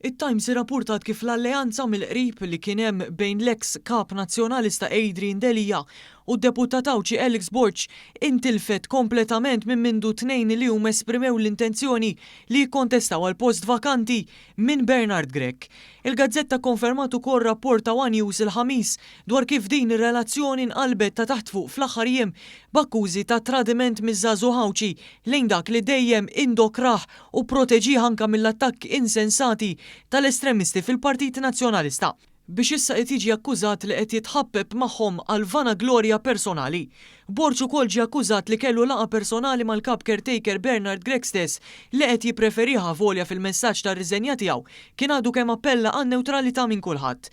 It-Times irrappurtat kif l-alleanza mill-qrib li kien hemm bejn l-eks Kap Nazzjonalista Adrian Delia u d-Deputat Għawdxi Alex Borg intilfet kompletament minn mindu t-tnejn li huma esprimew l-intenzjoni li jikkontestaw għall-post vakanti minn Bernard Grech. Il-gazzetta kkonfermat ukoll rapport ta' one News il-Ħamis dwar kif din ir-relazzjoni nqalbet ta' taħt fuq fl-aħħar jiem b'akkużi ta' tradiment miż-żagħżugħ Għawdxi lejn dak li dejjem indokrah u pproteġih anke mill-attakki insensati tal-estremisti fil-Partit Nazzjonalista, biex issa qed jiġi akkużat li qed jitħabbeb magħhom għal vanaglorja personali. Borg ukoll ġie akkużat li kellu laqgħa personali mal-Kap Caretaker Bernard Grech stess li qed jippreferih avolja fil-messaġġ tar-riżenja tiegħu kien għadu kemm appella għan-newtralità minn kulħadd.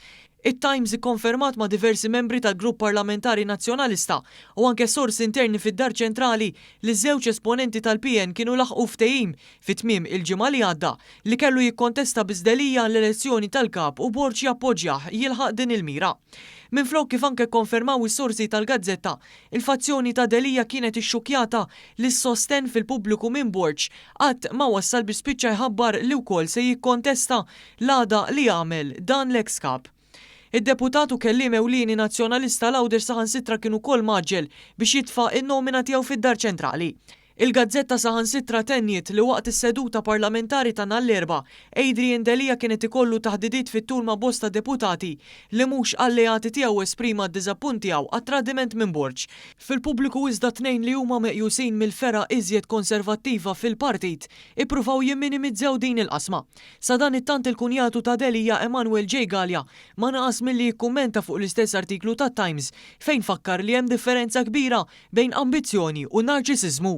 It-Times ikkonfermat ma' diversi membri tal-Grupp Parlamentari Nazzjonalista u anke sorsi interni fid-Dar Ċentrali li żewġ esponenti tal-PN kienu laħqu ftehim fi tmiem il-ġimgħa li għadda li kellu jikkontesta biss Delia l-elezzjoni tal-Kap u Borg jappoġġjah jilħaq din il-mira. Minflok kif anke kkonfermaw is-sorsi tal-gazzetta, il-fazzjoni ta' Delia kienet ixxukkjata li s-sostenn fil-pubbliku minn Borg qatt ma wassal biex spiċċa jħabbar li wkoll se jikkontesta l-għada li għamel dan l-eks Kap. Id-Deputat u kelliem ewlieni Nazzjonalista l-Għawdex saħansitra kien ukoll mgħaġġel biex jitfa' n-nomina tiegħu fid-Dar Ċentrali. Il-gazzetta saħansitra tenniet li waqt is-seduta parlamentari ta' nhar l-Erbgħa, Adrian Delia kien qed ikollu taħdidiet fit-tul ma' bosta deputati li mhux alleati tiegħu u esprima d-diżappunt tiegħu għat-tradiment minn Borg. Fil-pubbliku iżda tnejn li huma meqjusin mill-fergħa iżjed konservattiva fil-partit ippruvaw jimminimizzaw din il-qasma. Sadanittant il-kunjatu ta' Delia Emanuel J. Galea ma naqas milli jikkummenta fuq l-istess artiklu tat-Times fejn fakkar li hemm differenza kbira bejn ambizzjoni u narċisiżmu.